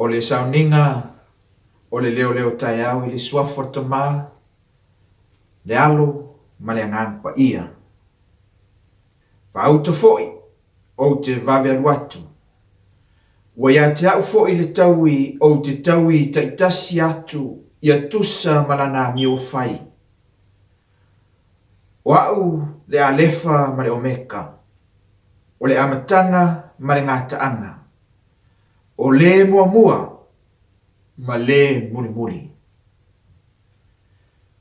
O le sauniga o le leoleo taeao i le Suafa o le Tama, le Alo ma le Agaga Paia. Faauta foi ou te vave alu atu. Ua ia te au foi le taui ou te taui taitasi atu ia tusa ma lana amio ua fai. O au le Alefa ma le Omeka, o le amataga ma le gataaga, o le muamua ma le mulimuli.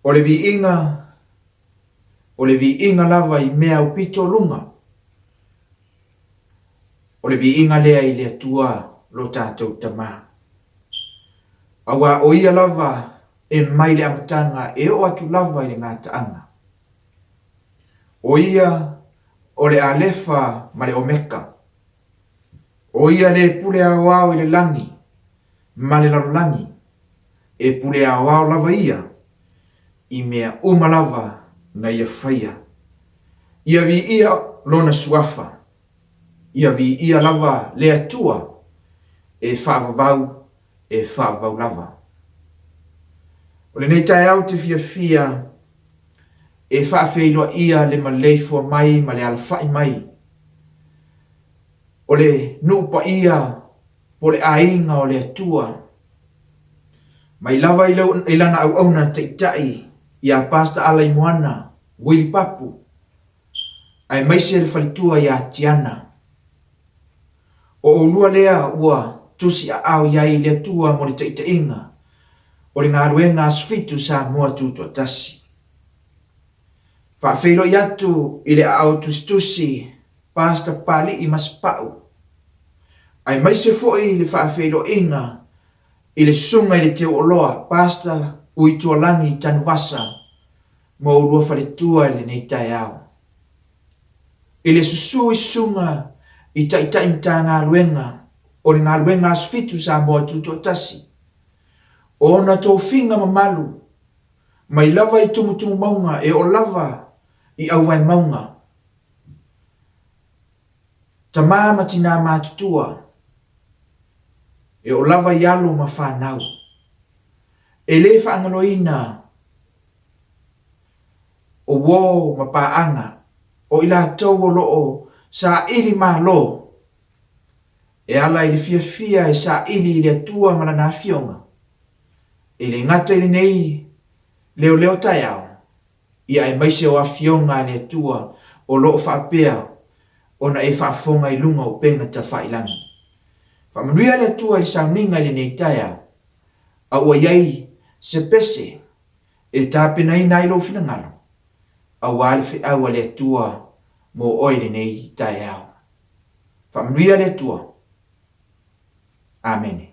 O le viiga, o le viiga lava i mea aupito luga, o le viiga lea i le Atua lo tatou Tama. Aua o Ia lava e mai le amataga e oo atu lava i le gataaga. O Ia o le Alefa ma le Omeka. O Ia le pule aoao i le lagi ma le lalolagi, e pule aoao lava Ia i mea uma lava na Ia faia. Ia viia Lona Suafa, ia viia lava le Atua e faavavau e faavavau lava. O lenei taeao ou te fiafia e faafeiloaia le maleifua mai ma le alafai mai o le nuu paia po o le aiga o le Atua, mai lava i lana auauna taitai ia Pastor Alaimoana Willie Papu, aemaise le faletua ia Tiana. O oulua lea ua tusi aao i ai i le Atua mo le taitaiga o le galuega Aso Fitu Samoa Tutoatasi. Faafeiloai atu i le aao tusitusi Pastor Papali'i Masepau, aemaise foi le faafeiloaiga i le Susuga i le Teuoloa Pastor Uitualagi Tanuvasa ma oulua faletua i lenei taeao. I le susu i susuga i Taitai Matagaluega o le Galuega Aso Fitu Samoa Tutoatasi, o ona tofiga mamalu mai lava i tumutumu mauga e oo lava i auvae mauga, tama ma tinā matutua, e oo lava i alo ma fanau. E le faagaloina o uo ma paaga o i latou o lo o saili malo e ala i le fiafia e saili i le Atua ma Lana Afioga, e le gata i lenei leoleo taeao, ia aemaise o Afioga a le Atua o lo o faapea ona e faafofoga i luga o upega tafailagi. Faamanuia le Atua i le sauniga i lenei taeao, a ua i ai se pese e tapenaina ai lou finagalo, aua le feau a le Atua mo oe i lenei taeao. Faamanuia le Atua. Amene.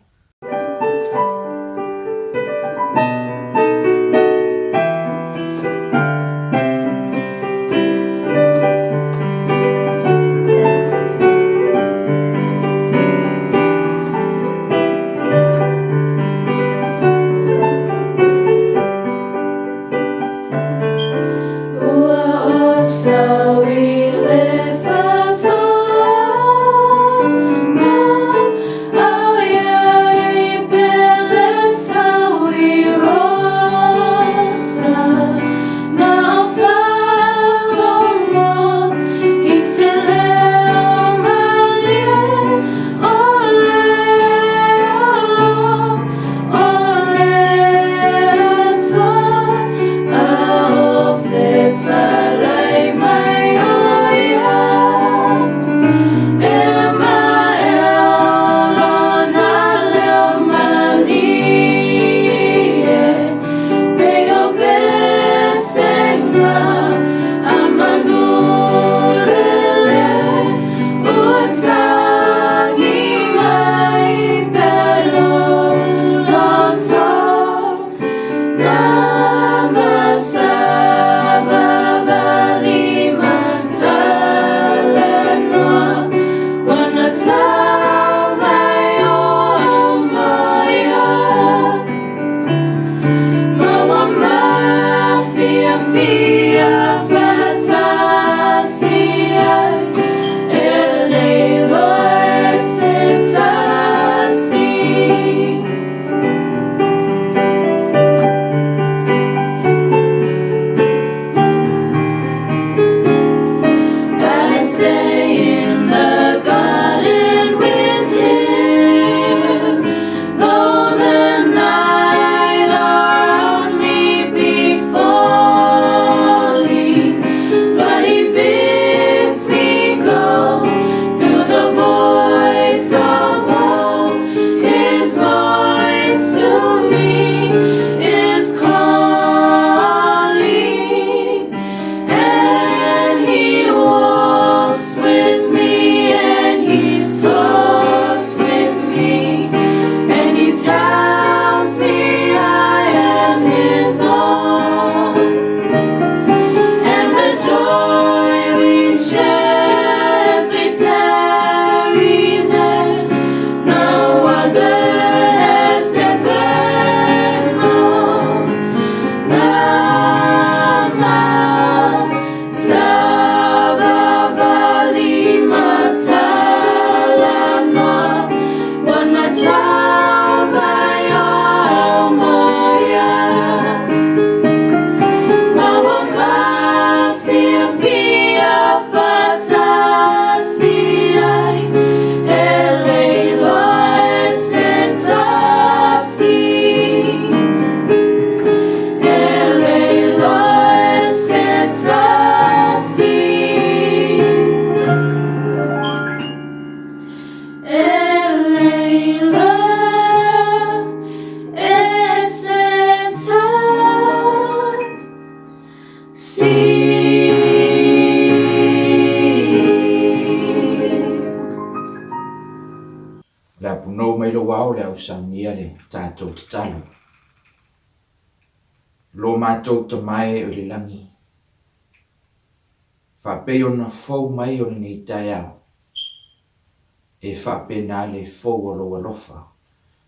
lou ao o le a ou saunia le tatou tatalo. Lo matou Tama e o i le lagi, faapei ona fou mai o lenei taeao, e faapena le fou o lou alofa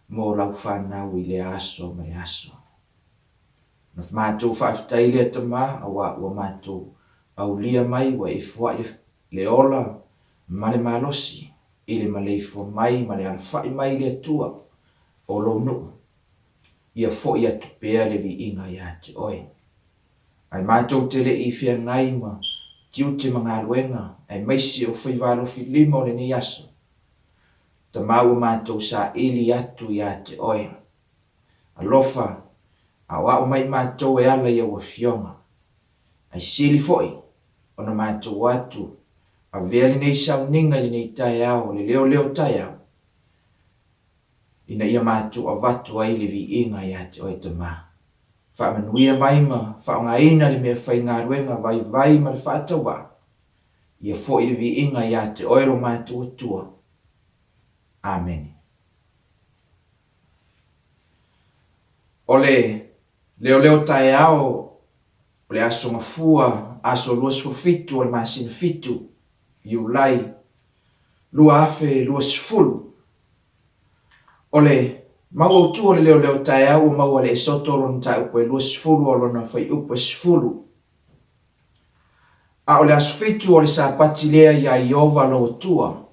mo lau fanau i lea aso ma le aso. Ona matou faafetai lea Tama aua ua matou aulia mai ua e foai le ola ma le malosi i le maleifua mai ma le alafai mai i le Atua o lou nuu. Ia foi atu pea le viiga ia te oe. Ae matou te le i feagai ma tiute ma galuega aemaise o faiva alofi lima o lenei aso, Tama ua matou saili atu ia te oe. Alofa, aoao mai matou e ala i au Afioga. Ae sili foi ona matou atu avea lenei sauniga i lenei taeao o le leoleo taeao, ina ia matou avatu ai le viiga ia te oe Tama. Faamanuia mai ma faaaogaina le meafaigaluega vaivai ma le faatauvaa, ia foi le viiga ia te oe lo matou Atua. Amene. O le leoleo taeao o le Aso Gafua, aso 27 o le masina 7, Iulai 2020. O le mau autu o le leoleo taeao ua maua e le Esoto lona mataupu e 20 o lona fuaiupu e 10. A o le aso 7 o le Sapati lea iā Ieova lou Atua,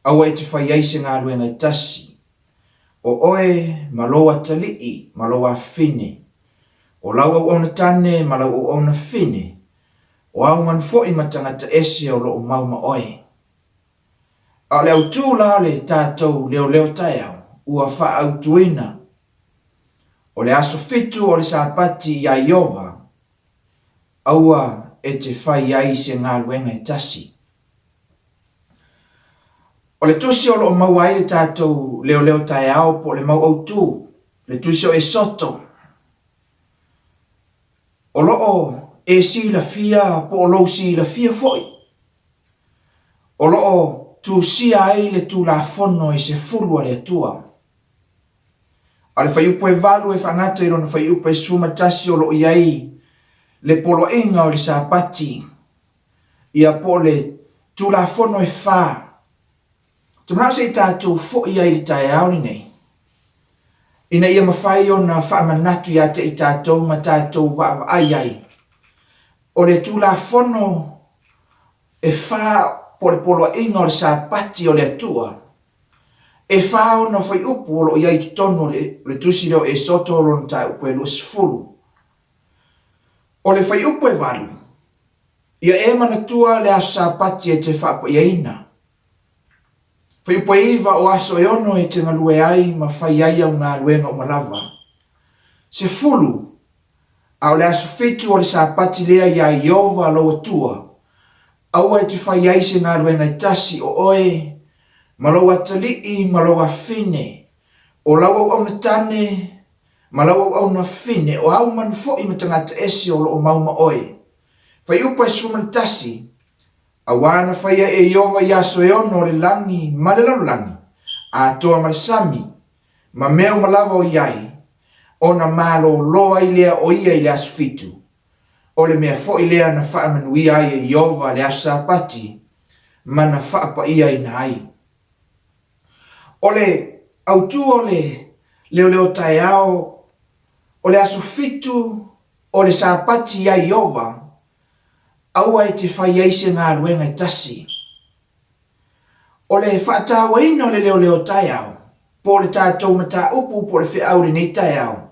aua e te fai ai se galuega e tasi, o oe ma lou atalii ma lou afafine, o lau auauna tane ma lau auauna fafine, o au manu foi ma tagata ese o lo o mau ma oe. A o le autū la o le tatou leoleo taeao ua faaautuina, o le aso 7 o le Sapati iā Ieova, aua e te fai ai se galuega e tasi. O le tusi o lo o maua ai le tatou leoleo taeao po o le mau autū, le tusi o Esoto, o lo o e silafia po o lou silafia foi, o lo o tusia ai le Tulafono e 10 a le Atua. A o le fuaiupu e 8 e faagata i lona fuaiupu e 11 o lo o i ai le poloaiga o le Sapati, ia po o le Tulafono e fa. Ou te manao se i tatou foi ai i le taeao lenei, ina ia mafai ona faamanatu ia te i tatou ma tatou vaavaai ai, o le Tulafono e fa po o le poloaiga o le Sapati o le Atua, e fa ona fuaiupu o lo o i ai i totonu o le tusi lea o Esoto lona mataupu e 20. O le fuaiupu e 8, Ia e manatua le aso Sapati e te faapaiaina. Fuaiupu e 9, o aso e 6 e te galue ai ma fai ai au galuega uma lava. 10, A o le aso 7 o le Sapati lea iā Ieova lou Atua, aua e te fai ai se galuega e tasi o oe ma lou atalii ma lou afafine, o lau auauna tane ma lau auauna fafine, o au manu foi ma tagata ese o lo o mau ma oe. Fuaiupu e 11, Auā na faia e Ieova i aso e ono o le lagi ma le lalolagi, atoa ma le sami, ma mea uma lava o i ai, ona malōlō ai lea o ia i le aso 7. O le mea foi lea na faamanuia ai e Ieova le aso Sapati ma na faapaia-ina ai. O le autū o le leoleo taeao o le aso 7 o le Sapati iā Ieova, aua e te fai ai se galuega e tasi. O le faatauaina o le leoleo taeao, po o le tatou mataupu po o le feau i lenei taeao,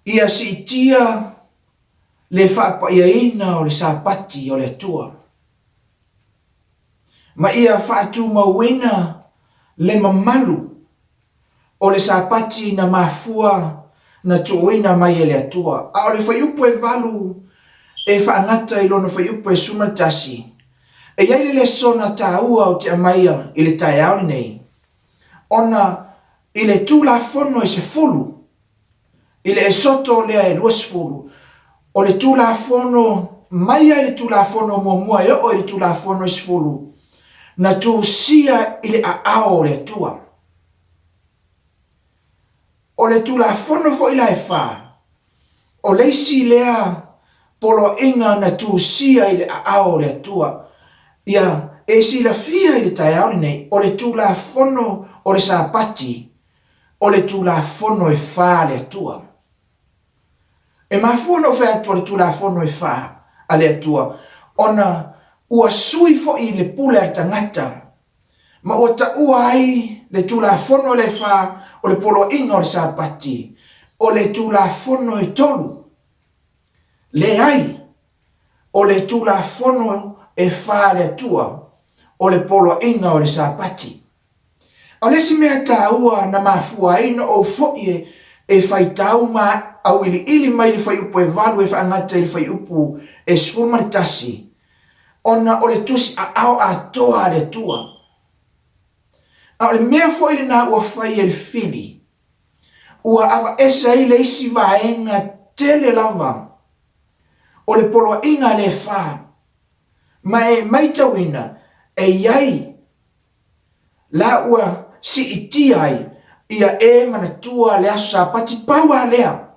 ia siitia le faapaiaina o le Sapati o le Atua, ma ia faatumauina le mamalu o le Sapati na mafua na tuuina mai e le Atua. A o le fuaiupu e 8 e faagata i lona fuaiupu e 11, e i ai le lesona taua ou te aumaia i le taeao lenei, ona i le Tulafono e 10, i le Esoto lea e 20, o le Tulafono mai lava i le Tulafono muamua e oo i le Tulafono e 10, na tusia i le aao o le Atua. O le Tulafono foi la e fā, o le isi lea poloaiga na tusia i le aao o le Atua. Ia e silafia i le taeao lenei, o le Tulafono o le Sapati, o le Tulafono e fā a le Atua. E mafua ona ou fai atu o le Tulafono e fā a le Atua, ona ua sui foi le pule a le tagata, ma ua taua ai le Tulafono lea e fā o le poloaiga o le Sapati, o le Tulafono e tolu. Leai, o le Tulafono e fā a le Atua, o le poloaiga o le Sapati. A o le isi mea taua na mafua ai na ou foi e faitau ma auiliili mai le fuaiupu e 8 e faagata i le fuaiupu e 11, ona o le tusi aao atoa a le Atua. A o le mea foi lena ua fai e le fili, ua avaese ai le isi vaega tele lava o le poloaiga a le fa, ma e maitauina e i ai la ua siitia ai ia e manatua le Aso Sapati pau a lea.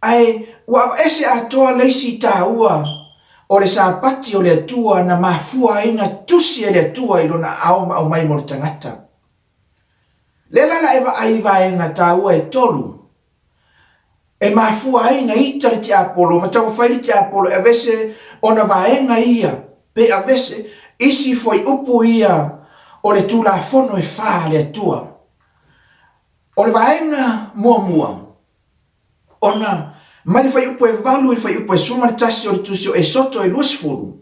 Ae ua aveese atoa le isi taua o le Sapati o le Atua na mafua ai na tusi e le Atua i lona aao ma aumai mo le tagata. Lea la la e vaai i vaega taua e tolu e mafua ai na ita le tiapolo ma taumafai le tiapolo e aveese ona vaega ia pe aveese isi fuaiupu ia o le Tulafono e fā a le Atua. O le vaega muamua, ona mai le fuaiupu e 8 i le fuaiupu e 11 o le Tusi o Esoto e 20,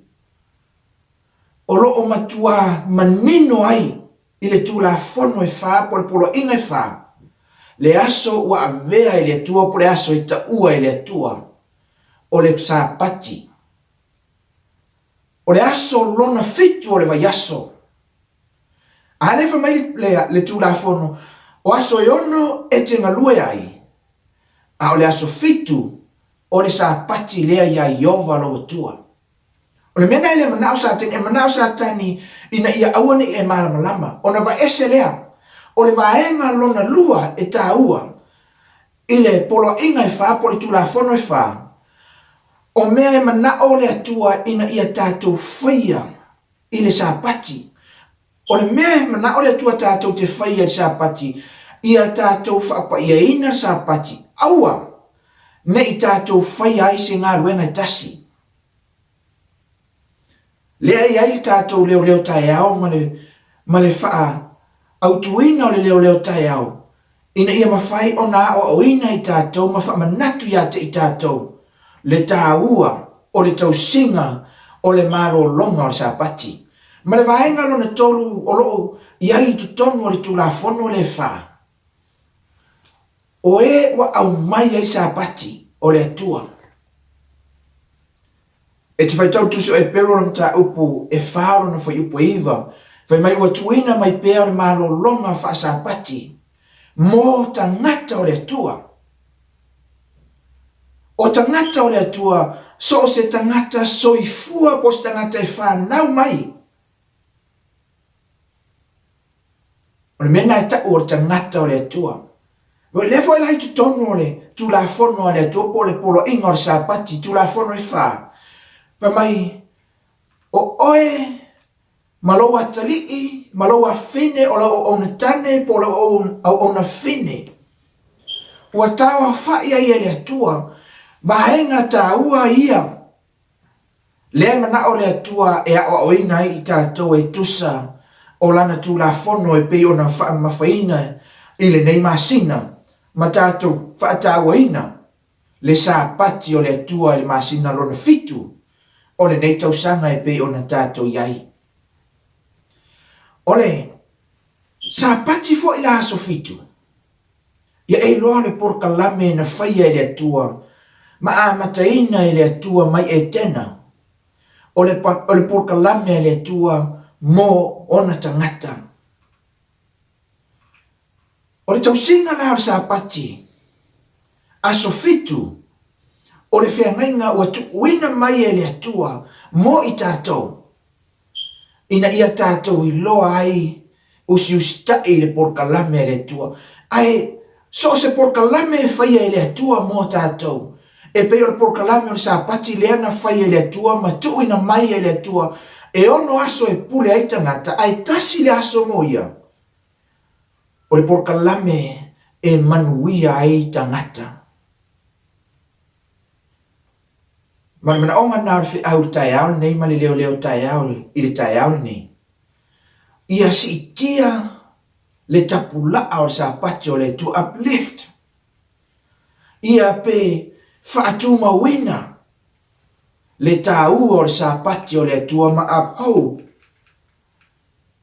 o lo o matuā manino ai i le Tulafono e fā po o le Poloaiga e fā, le aso ua avea e le Atua po o le aso e taua e le Atua, o le Sapati. O le aso lona fitu o le vaiaso. A lea fai mai le, le Tulafono, o aso e ono e te galue ai, a o le aso fitu o le Sapati lea iā Ieova lou Atua. O le mea lena e le manao Satani, e manao Satani ina ia aua ne i e malamalama, ona vaese lea. O le vaega lona lua e taua i le poloaiga e fā po o le Tulafono e fā, o mea e manao le Atua ina ia tatou faia i le Sapati. O le mea e manao le Atua tatou te faia i le Sapati, ia tatou faapaiaina le Sapati, aua ne i tatou faia ai se galuega e tasi. Lea e i ai le tatou leoleo taeao ma le, ma le faaautuina o le leoleo taeao, ina ia mafai ona aoaoina i tatou ma faamanatu ia te i tatou le taua o le tausiga o le malologa o le Sapati. Ma le vaega lona tolu o lo o i ai i totonu o le Tulafono lea e fā, o e ua aumai ai Sapati o le Atua. E te faitau tusi o Eperu o le mataupu e fā o lona fuaiupu e iva, fai mai ua tuuina mai pea o le malologa faasapati mō tagata o le Atua. O tagata o le Atua, so o se tagata soifua po o se tagata e whanau mai. O le mea lena e tau o le tagata o le Atua. O lea foi la i totonu o le Tulafono a le Atua po o le Poloaiga o le Sapati, Tulafono e fā, fai mai, O oe ma lou atalii ma lou afine o lau auauna tane po o lau auauna fine, ua tauafa'i ai e le Atua vaega taua ia Lea e manao le Atua e aoaoina ai i tatou e tusa o Lana Tulafono e pei ona faamamafaina i lenei masina, ma tatou faatauaina le Sapati o le Atua i le masina lona fitu o lenei tausaga e pei ona tatou i ai. O le Sapati foi la aso fitu, Ia e iloa le polokalame na faia e le Atua ma amataina e le Atua mai Etena, o le, o le polokalame a le Atua mo ona tagata. O le tausiga la o le Sapati, aso fitu, o le feagaiga ua tuuina mai e le Atua mo i tatou, ina ia tatou iloa ai usiusitai i le polokalame a le Atua. Ae so o se polokalame e faia e le Atua mo tatou, e pei o le polokalame o le Sapati lea na faia e le Atua ma tuuina mai e le Atua, e ono aso e pule ai le tagata, ae tasi le aso mo ia, o le polokalame e manuia ai tagata. Ma le manaoga lena o le feau i le taeao lenei ma le leoleo taeao i le taeao lenei, ia siitia le tapulaa o le Sapati o le Atua, uplift, ia pe faatumauina le taua o le Sapati o le Atua ma uphold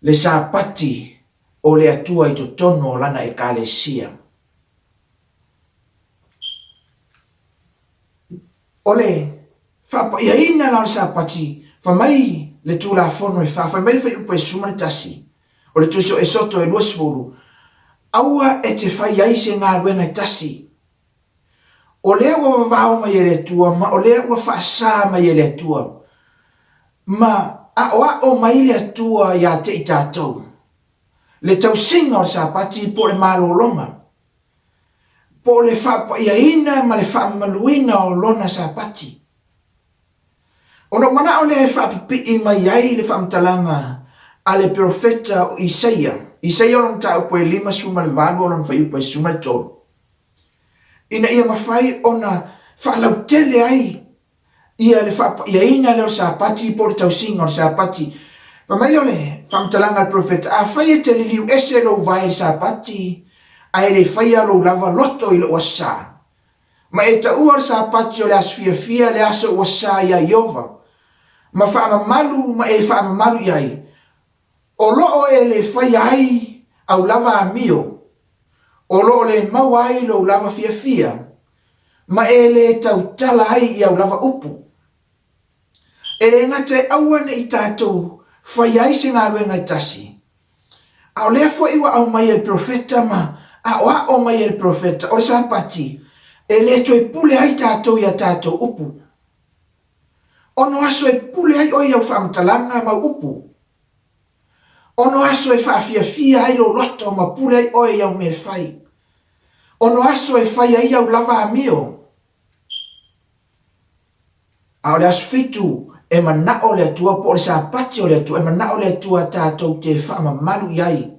le Sapati o le Atua i totonu o Lana Ekalesia. O le faapaiaina la o le Sapati, fai mai le Tulafono e fa, fai mai le Fuaiupu e 11, o le Tusi o Esoto e 20, Aua e te fai ai se galuega e tasi. O lea ua vavao mai e le Atua ma o lea ua faasa mai e le Atua, ma aoao mai le Atua ia te i tatou, le tausiga o le Sapati po o le malologa, po o le faapaiaina ma le faamamaluina o Lona Sapati. Ona ou manao lea e faapipii mai ai le faamatalaga a le perofeta o Isaia, Isaia o lona mataupu e 58 o lona fuaiupu e 13, ina ia mafai ona faalautele ai ia le faapaiaina lea o le Sapati po o le tausiga o le Sapati. Fai mai lea o le faamatalaga a le perofeta, Afai e te liliu ese lou vae i le Sapati, ae le faia lou lava loto i lou Aso Sa, Ma e taua le Sapati o le aso fiafia, le aso ua sa iā Ieova, ma faamamalu ma e faamamalu i ai, o lo o e le faia ai au lava amio, o lo o le maua ai lou lava fiafia, ma e le tautala ai i au lava upu. E le gata e aua ne i tatou faia ai se galuega e tasi, a o lea foi ua aumai e le perofeta ma aoao mai e le perofeta, o le Sapati, e le toe pule ai tatou i a tatou upu. Ono aso e pule ai oe i au faamatalaga ma au upu. Ono aso e faafiafia ai lou loto ma pule ai oe i au mea e fai. Ono aso e fai ai au lava amio. A o le Aso Fitu, e manao le Atua, po o le Sapati o le Atua, e manao le Atua tatou te faamamalu i ai,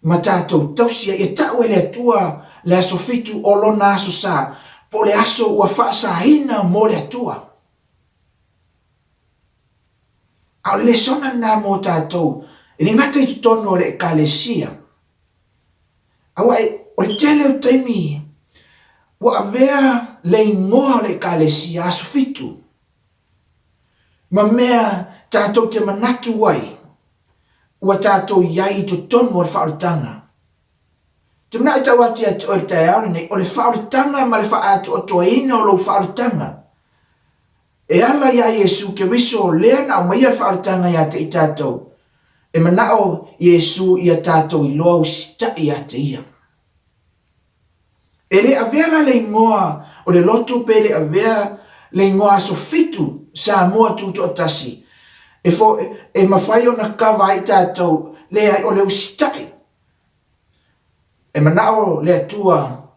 ma tatou tausi ai. E tau e le Atua le Aso Fitu o Lona Aso Sa, po o le aso ua faasaina mo le Atua. A o le lesona lena mo tatou, e le gata i totonu o le Ekalesia, Aua o le tele o taimi ua avea le igoa o le Ekalesia Aso Fitu ma mea tatou te manatu ai ua tatou i ai i totonu o le faaolataga. Te manao e tau atu ia te oe i le taeao lenei, o le faaolataga ma le faaatoatoaina o lou faaolataga E ala iā Iesu Keriso lea na aumaia le faaolataga iā te i tatou, e manao Iesu ia tatou iloa usitai iā te ia. E le avea la le igoa o le lotu pe le avea le igoa aso fitu Samoa Tutoatasi e fo e mafai ona kava ai tatou, leai o le usitai. E manao le Atua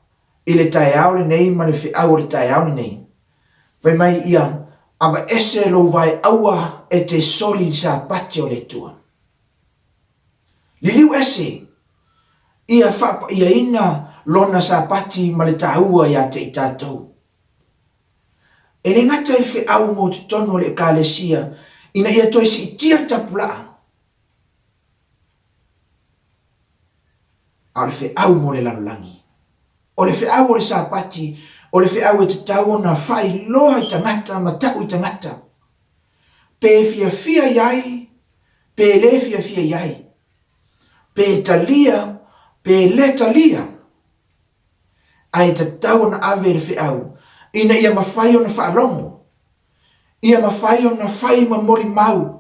i le taeao lenei ma le feau o le taeao lenei, fai mai ia aveese lou vae aua e te soli i le Sapati o le Atua. Liliu ese ia faapaiaina lona Sapati ma le taua ia te i tatou. E le gata i le feau mo totonu o le Ekalesia ina ia toe siitia le tapulaa, A o le feau mo le lalolagi. O le feau o le Sapati, o le feau e tatau ona faailoa i tagata ma tau i tagata, pe fiafia i ai, pe le fiafia i ai, pe talia, pe le talia, ae tatau ona ave le feau ina ia mafai ona faalogo, ia mafai ona fai ma molimau.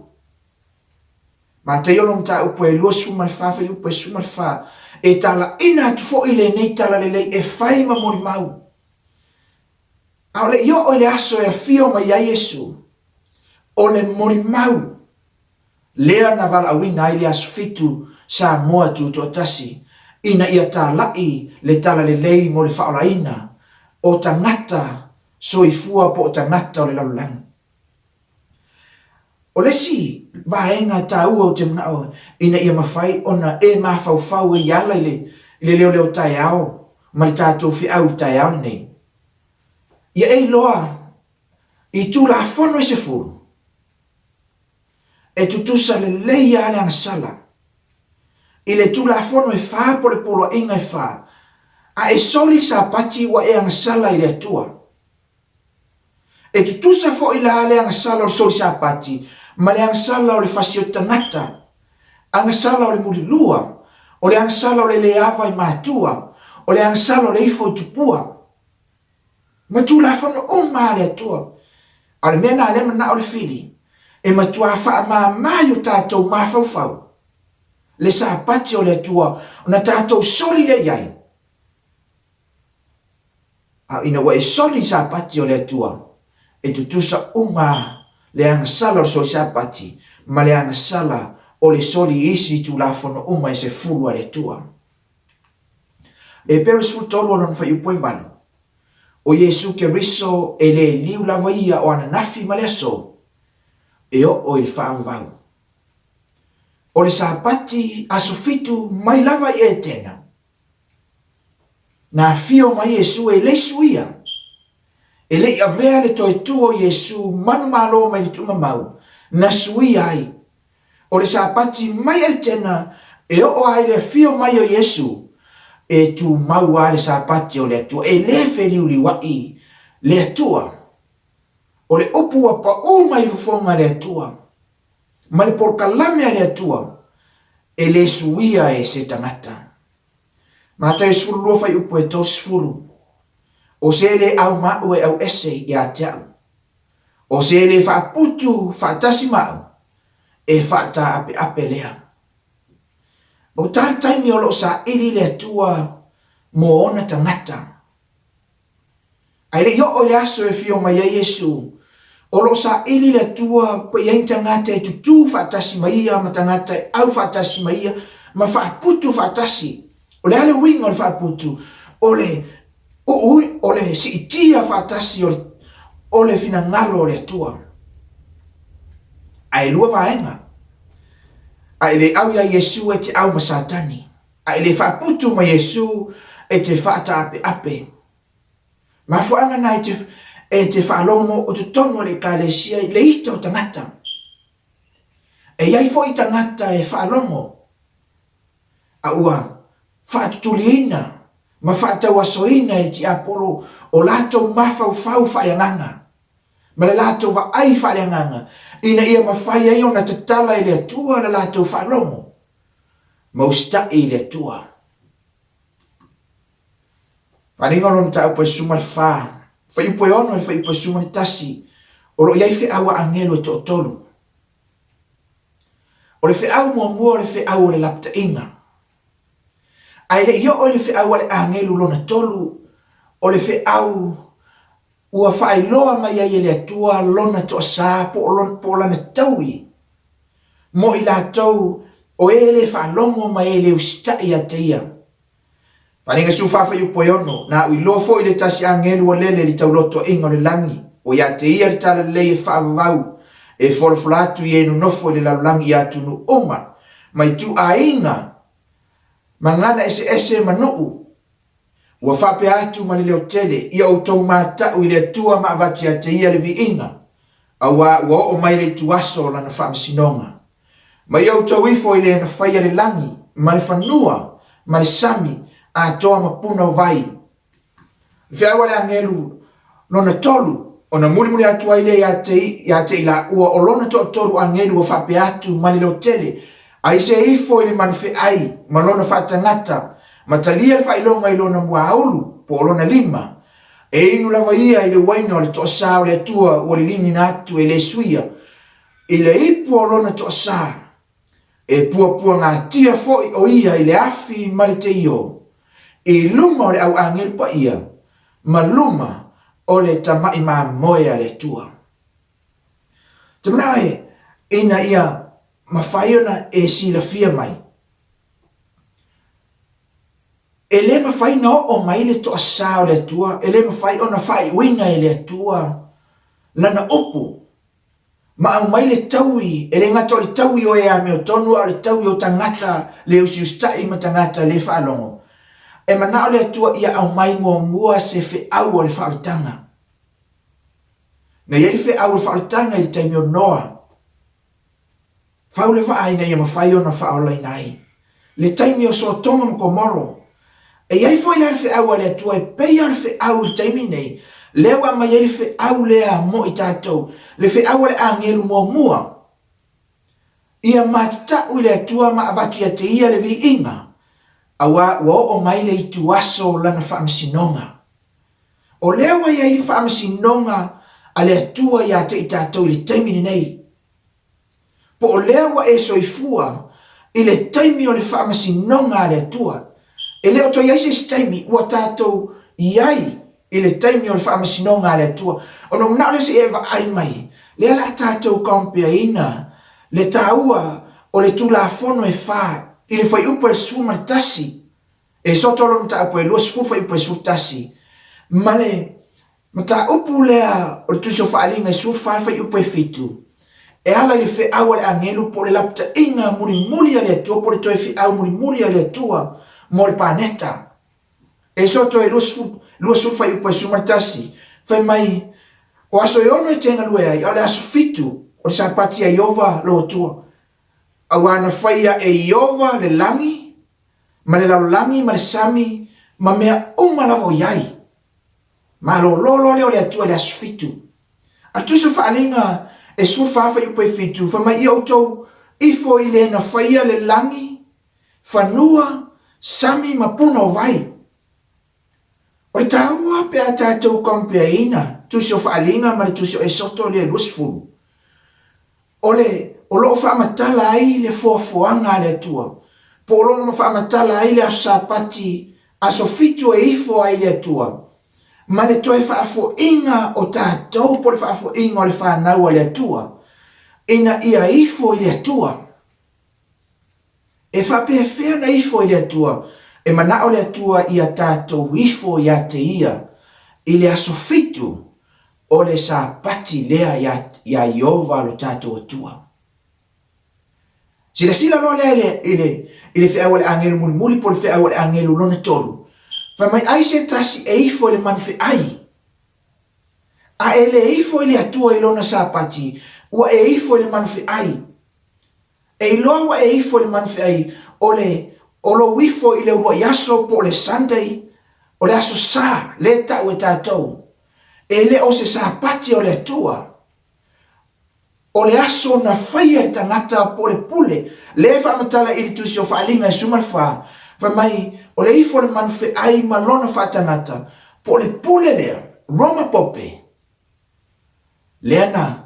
Mataio lona mataupu e 24 fuaiupu e 14, E talaina atu foi lenei talalelei e fai ma molimau. A o le i oo i le aso e afio mai ai Iesu, o le molimau lea na valaauina ai le Aso Fitu Samoa Tutoatasi, ina ia tala'i le talalelei mo le faaolaina o tagata soifua po o tagata o le lalolagi. O le isi vaega taua ou te manao ina ia mafai ona e mafaufau ai e ala i le leoleo taeao ma le tatou feau i le taeao lenei, ia e iloa i Tulafono e sefulu, e tutusa lelei lava le agasala i le Tulafono e fa po o le poloaiga e fa, a e soli le Sapati ua e agasala i le Atua. E tutusa foi la le agasala o le soli Sapati ma le agasala o le fasi o le tagata, agasala o le mulilua, o le agasala o le le ava i matua, o le agasala o le ifo i tupua. Ma Tulafono uma a le Atua. A o le mea lena lea e manao le fili, e matuā faamama i o tatou mafaufau le Sapati o le Atua ona tatou soli lea i ai. A ina ua e soli i Sapati o le Atua, e tutusa uma le agasala o le soli Sapati ma le agasala o le soli i isi Tulafono uma e sefulu a le Atua. Epero 13 o lona fuaiupu e 8, O Iesu Keriso e le liu lava ia o ananafi ma le aso, e oo i le faavavau. O le Sapati aso fitu mai lava i Etena, Na afio mai Iesu e le suia. E le i avea le toe tu o Iesu manumalo mai le tuugamau, na suia ai. O le Sapati mai Etena e oo ai le afio mai o Iesu, e tumau a le Sapati o le Atua, e le feliuliuai le Atua. O le upu ua paū mai le fofoga a le Atua, ma le polokalame a le Atua, e le suia e se tagata. Mataio 12 fuaiupu e 30, O se le au ma a'u e au ese ia te a'u. O se le faaputu faatasi ma a'u, e faataapeape lea. O ta le taimi o lo o saili le Atua mo ona tagata. Ae le i oo i le aso e afio mai ai Iesu, o lo o saili le Atua pe i ai ni tagata e tutū faatasi ma Ia ma tagata e au faatasi ma Ia ma faaputu faatasi. O le a le uiga o le faaputu? O le uu, o le siitia faatasi o le, o le finagalo o le Atua. Ae lua vaega. A e le au iā Iesu e te au ma Satani. A e le faaputu ma Iesu e te faataapeape. Mafuaaga na e te, e te faalogo o totonu o le Ekalesia i le ita o tagata. E i ai foi tagata e faalogo, a ua faatutuliina ma faatauasoina e le tiapolo o latou mafaufau faaleagaga ma le latou vaai faaleagaga, ina ia mafai ai ona tatala e le Atua le latou faalogo ma usitai i le Atua. Faaaliga o lona mataupu e 14, fuaiupu e 6 i le fuaiupu e 11, o lo o i ai feau a agelu e toatolu. O le feau muamua o le feau o le lapataiga. Ae le i oo i le feau a le agelu lona tolu, o le feau ua faailoa mai ai e le Atua lona toasa po o lana taui mo i latou o e le faalogo ma e le usitai ia te ia. Faaaliga 14 fuaiupu e 6, Na a'u iloa foi le tasi agelu ua lele i le taulotoaiga o le lagi, ua ia te ia le talalelei e faavavau, e folafola atu i e nonofo i le lalolagi i atunuu uma, ma ituaiga ma gana eseese ma nuu, Ua faapea atu ma le leo tele, Ia outou mata'u i le Atua ma avatu ia te Ia le viiga, auā ua oo mai le ituaso o Lana faamasinoga. Ma ia outou ifo i le na faia le lagi, ma le fanua, ma le sami, atoa ma puna o vai. Le feau a le agelu lona tolu, ona mulimuli atu ai lea ia te, ia te i laua o lona toatolu agelu ua faapea atu ma le leo tele, Ai se ifo i le manufeai ma lona faatagata, ma talia le faailoga i lona muaulu, po o lona lima, e inu lava ia i le uaina o le toasā o le Atua ua liligiina atu e le suia i le ipu o lona toasā, e puapuagatia foi o ia i le afi ma le teio, i luma o le au agelu paia ma luma o le tamaʻi mamoe a le Atua. Te manao e, ina ia mafai ona e silafia mai. E le mafai ona oo mai le toasā o le Atua, e le mafai ona faaiuina e le Atua Lana upu, ma aumai le taui, e le gata o le taui o e amiotonu a o le taui o tagata le usiusitai ma tagata le faalogo. E manao le Atua ia aumai muamua se feau o le faaolataga. Na i ai le feau o le faaolataga i le taimi o Noa. Fau le vaa ina ia mafai ona faaolaina ai le taimi o Sotoma ma Komoro. E i ai foi la le feau a le Atua e pei lava o le feau i le taimi nei, lea ua aumai ai le feau lea mo i tatou, le feau a le agelu muamua, Ia matatau i le Atua ma avatu ia te Ia le viiga, auā ua oo mai le ituaso o Lana faamasinoga. O lea ua i ai le faamasinoga a le Atua ia te i tatou i le taimi lenei. Po o lea ua e soifua i le taimi o le faamasinoga a le Atua. E le o toe i ai se isi taimi ua tatou i ai i le taimi o le faamasinoga a le Atua. Ona ou manao lea se i e vaai mai, lea o le a tatou compare-ina le taua o le Tulafono e fa i le fuaiupu e 11, e soto lona mataupu e 20 fuaiupu e 11, ma le Mataupu lea o le Tusi o Faaaliga e 14 fuaiupu e 7, e ala i le feau a le agelu po o le lapataiga mulimuli a le Atua po o le toe feau mulimuli a le Atua mo le paneta. E soto e 20, 20 fuaiupu e 11, fai mai, O aso e ono e te galue ai, a o le aso fitu, o le Sapati a Ieova lou Atua. Auā na faia e Ieova le lagi, ma le lalolagi, ma le sami, ma mea uma lava o i ai. Malolo loa lea o le Atua i le aso fitu. A tusa faaaliga e 14 fuaiupu e fitu, fai mai, Ia outou ifo i le na faia le lagi, fanua, sami ma puna o vai. O le taua pe a tatou compare-ina tusi o faaaliga ma le tusi o Esoto lea e 20. O le, o lo o faamatala ai le foafoaga a le Atua, po o lo o faamatala ai le Aso Sapati, aso fitu e ifo ai le Atua, ma le toe faafoiga o tatou po o le faafoiga o le fanau a le Atua, ina ia ifo i le Atua. E faapefea ona ifo i le Atua? E manao le Atua ia tatou ifo ia te Ia i le aso fitu o le Sapati lea iā Ieova lo tatou Atua. Silasila loa lea i le, i le, i le feau a le agelu mulimuli po o le feau a le agelu lona tolu, fai mai, Ai se tasi e ifo i le manufeai, a e le ifo i le Atua i lona Sapati, ua e ifo i le manufeai. E iloa ua e ifo i le manufeai o le o lou ifo i le uluai aso po o le Sunday, o le aso Sa lea e tau e tatou. E le o se Sapati o le Atua. O le aso na faia e le tagata po o le pule, lea e faamatala i le Tusi o Faaaliga e 14, fai mai, o le ifo o le manufeai ma lona faatagata, po o le pule lea, Roma Pope, lea na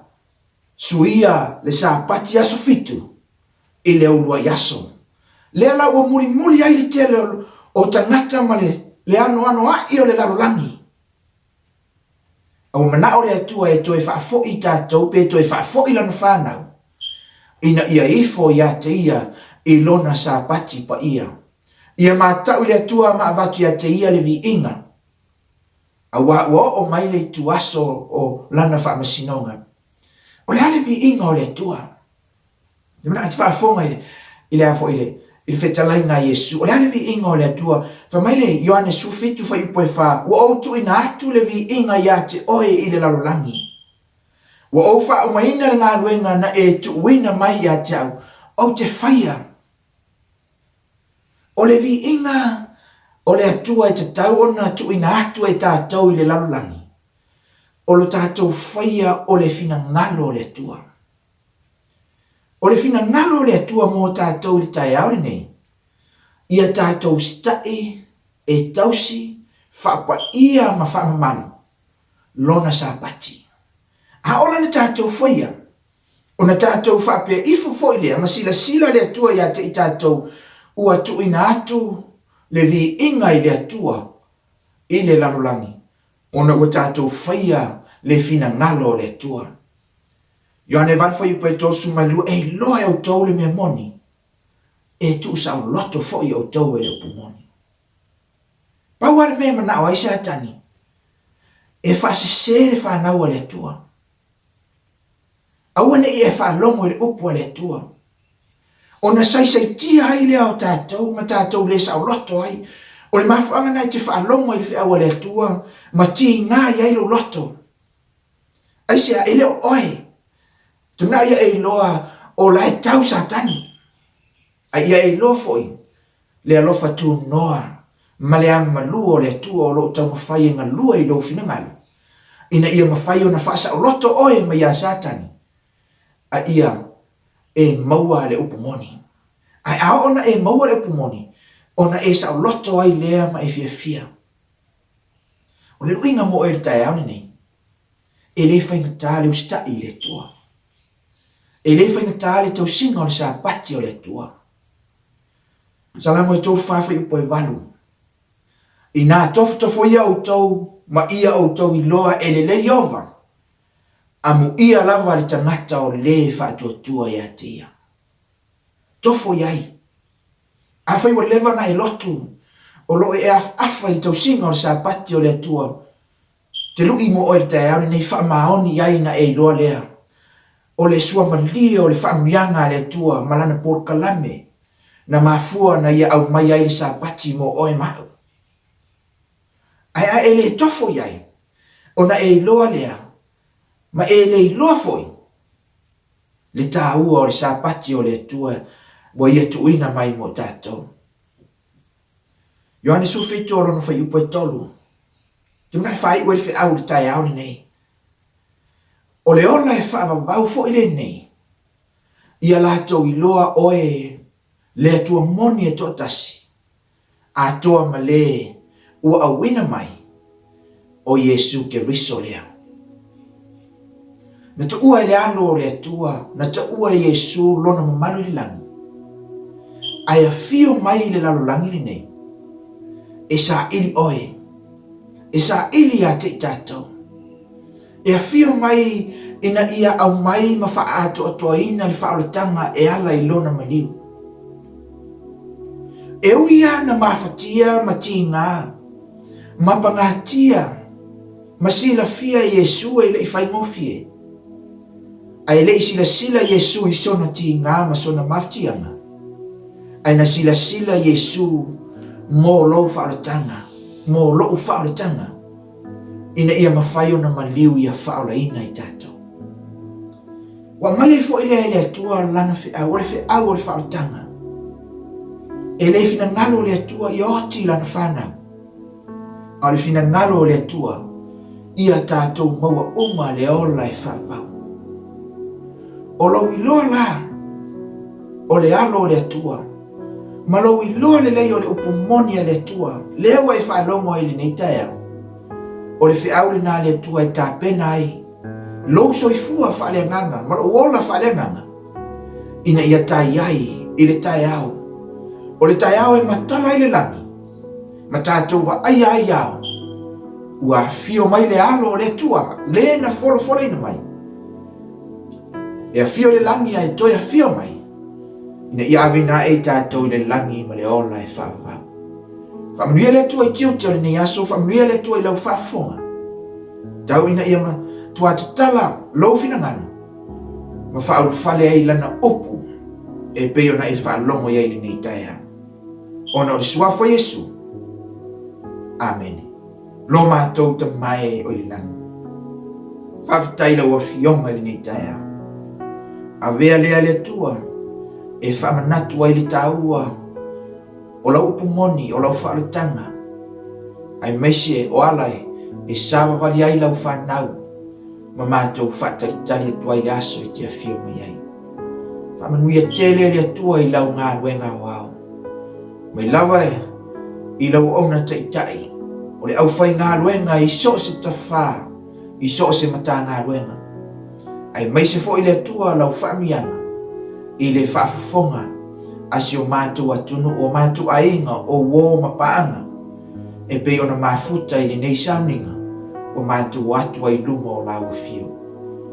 Suia le Sapati aso fitu i le uluai aso. Lea la ua mulimuli ai le tele o tagata ma le anoanoaʻi o le lalolagi. A ua manaʻo le Atua e toe faafoʻi tatou pe toe faafoʻi lana fanau ina ia ifo ia te ia i lona Sapati paia. Ia matau i le Atua ma avatu ia te ia le viiga. Auā ua oo mai le ituaso o Lana faamasinoga. O le a le viiga o le Atua? E manao e te faafofoga i le, i le a foi i le, i le fetalaiga a Iesu. O le a le viiga o le Atua? Fai mai le Ioane 17 fuaiupu e 4, Ua ou tuuina atu le viiga ia te oe i le lalolagi. Ua ou faaumaina le galuega na e tuuina mai ia te au, ou te faia. O le viiga o le Atua e tatau ona tuuina atu e tatou i le lalolagi, o lo tatou faia o le finagalo o le Atua. O le finagalo o le Atua mo tatou i le taeao lenei, ia tatou usitai e tausi, faapaia ma faamamalu Lona Sapati. A ola na tatou faia, Ona tatou faapea ifo foi lea ma silasila le Atua ia te i tatou ua tuuina atu le viiga i le Atua i le lalolagi, ona ua tatou faia le finagalo o le Atua. Ioane 8 fuaiupu e 32, E iloa e outou le mea moni, e tuusaoloto foi outou e le upu moni. Pau lava le mea e manao ai Satani, e faasese le fanau a le Atua. Aua ne i e faalogo i le upu a le Atua, ona saisaitia ai lea o tatou ma tatou le saoloto ai. O le mafuaaga lena e te faalogo ai i le feau a le Atua ma tiga i ai lou loto. Aisea? E le o oe. Tuna ia e iloa o la e tau Satani. A ia e iloa foi le alofa tunoa ma le agamalu o le Atua o lo o taumafai e galue i lou finagalo, ina ia mafai ona faasaoloto oe mai ia Satani, a ia e maua le upu moni. Ae a oo ona e maua le upu moni, ona e saoloto ai lea ma e fiafia. O le luiga mo oe i le taeao lenei, e le faigata le usitai i le Atua. E le faigata le tausiga o le Sapati o le Atua. Salamo e 34 fuaiupu e 8. Inā tofotofoia outou ma ia outou iloa e lelei Ieova, amuia lava le tagata o lē faatuatua ia te ia. Tofo i ai. Afai ua leva ona e lotu, o lo o e afaafa i le tausiga o le Sapati o le Atua, te lu'i mo oe i le taeao lenei faamaoni i ai na e iloa lea, o le suamalie o le faamanuiaga a le Atua ma Lana polokalame na mafua na Ia aumai ai le Sapati mo oe ma au. Ae a e le tofo i ai, ona e iloa lea, ma e le iloa foi, le taua o le Sapati o le Atua ua Ia tuuina mai mo tatou. Ioane 17 o lona fuaiupu e 3. Te mea e faaiu ai le feau i le taeao lenei. O le ola e faavavau foi lenei, ia latou iloa oe le Atua moni e toatasi, atoa ma le ua auina mai, o Iesu Keriso lea. Na tuua e le Alo o le Atua, na taua e Iesu lona mamalu i le lagi, ae afio mai i le lalolagi lenei, e saili oe, e saili ia te i tatou. E afio mai ina ia aumai ma faaatoatoaina le faaolataga e ala i lona maliu. E ui lava na mafatia ma tiga, ma pagatia, ma silafia e Iesu e le i faigofie, ae le i silasila Iesu i sona tiga ma sona mafatiaga, ae na silasila Iesu mo lou faaolataga, mo lo'u faaolataga, ina ia mafai ona maliu ia faaolaina i tatou. Ua aumai ai foi lea e le Atua lana feau, o le feau o le faaolataga. E le finagalo le Atua ia oti lana fanau, A o le finagalo o le Atua, ia tatou maua uma le ola e faavavau. O lou iloa la, o le alo o le Atua, ma lou iloa lelei o le upu moni a le Atua, lea ua e faalogo ai i lenei taeao, o le feau lena a le Atua e tapena ai lou soifua faaleagaga ma lou ola faaleagaga, ina ia tai ai i le taeao, o le taeao e matala ai le lagi, ma tatou vaaia ai ao, ua afio mai le Alo o le Atua, le na folafolaina mai. E afio i le lagi ae toe afio mai, ina ia aveina ae i tatou i le lagi ma le ola e faavavau. Faamanuia le Atua i tiute o lenei aso, faamanuia le Atua i lau faafofoga. Tau ina ia matua tatala lou finagalo ma faaulufale ai lana upu e pei ona e faalogo i ai i lenei taeao. Ona o le Suafa o Iesu. Amene. Lo matou Tama e o i le lagi, faafetai i lau Afioga i lenei taeao. Avea lea le Atua e faamanatu ai le taua o lau upu moni, o lau faaolataga, aemaise o ala e savavali ai lau fanau ma matou faatalitali atu ai le aso e te afio mai ai. Faamanuia tele le Atua i lau galuega aoao. Mai lava i lau auauna taitai o le aufaigaluega i so o se tafā, i so o se Matagaluega, aemaise foi le Atua lau faamanuiaga i le faafofoga a si o matou atunuu, o matou aiga, o uo ma paaga, e pei ona mafuta i lenei sauniga ua matou o atu ai i luma o lau afio.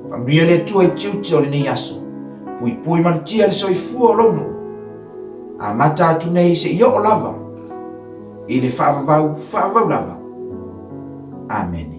Faamanuia le Atua i tiute o lenei aso, puipui malutia le soifua o lou nuu, amata atu nei seia oo lava. i le faavavau faavavau lava. Amene.